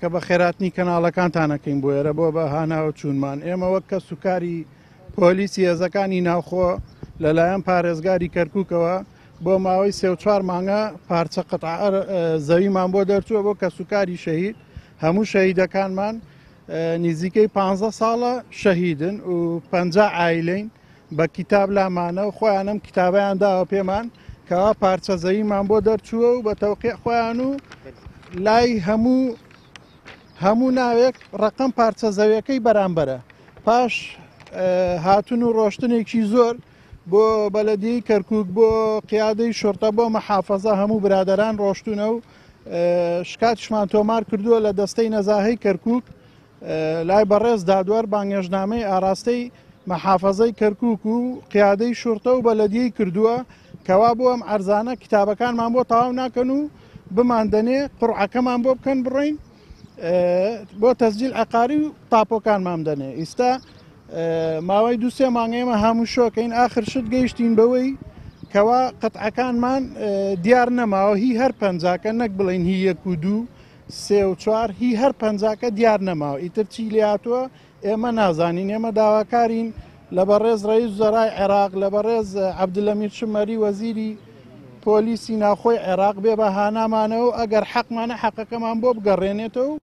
کە بەخێراتنی کەناڵەکانتان ئەکەین بۆ ئێرە بۆ بە هاناوە چوونمان ئێمە وەک کەس و کاری پۆلیسی هێزەکانی ناوخۆ لەلایەن پارێزگاری کەرکووکەوە بۆ ماوەی سێ و چوار مانگە پارچە قطع زەویمان بۆ دەرچووە بۆ کەسوکاری شەهید هەموو شەهیدەکانمان نزیکەی پ ساڵە شەهیدن و پ ئایلین بە کیتاب لامانە و خۆیان ئەم کیتابەیان داوە پێمان کەوا پارچە زەویمان بۆ دەرچووە و بە تەوقیع خۆیان و لای هەموو هەموو ناوێک ڕقم پارچە زەویەکەی بەرامبەرە پاش هاتون و ڕۆشتنێکی زۆر بۆ بەلەدیی کەرکک بۆ قیادەی شرتە بۆ مەحافەزە هەموو برادران ڕۆشتونە و شکاتیشمان تۆمار کردووە لە دەستەی نەزاهەی کەرکک لای بەڕێز دادوەر بانگێژنامەی ئاراستەی مەحافەزەی کەرکوک و قیادەی شورتە و بەلەدیەی کردووە کەوا بۆ ئەم عەرزانە کتابەکانمان بۆ تەواو ناکەن و بماندەنێ قوڕعەکەمان بۆ بکەن بڕۆین بۆ تەسجیل عقاری و تاپۆکانمان دەنێ ئیستا ماوەی دوسێ مانگ ئێمە هەموو شۆکەین ئاخر شت گەیشتین بەوەی کەوا قەتعەکانمان دیار نەماوە هی هەر پەنجاکە نەک بڵین هی یەک و دوو سێ و چوار هی هەر پەنجاکە دیار نەماوە ئیتر چی لێهاتووە ئێمە نازانین ئێمە داواکارین لە بەڕێز ڕئیس وزەرای عێراق لە بەڕێز عەبدولەمیر شمەری وەزیری پۆلیسی ناوخۆی عێراق بێ بە هانامانەوە ئەگەر حەقمانە حەقەکەمان بۆ بگەڕێنێتەوە.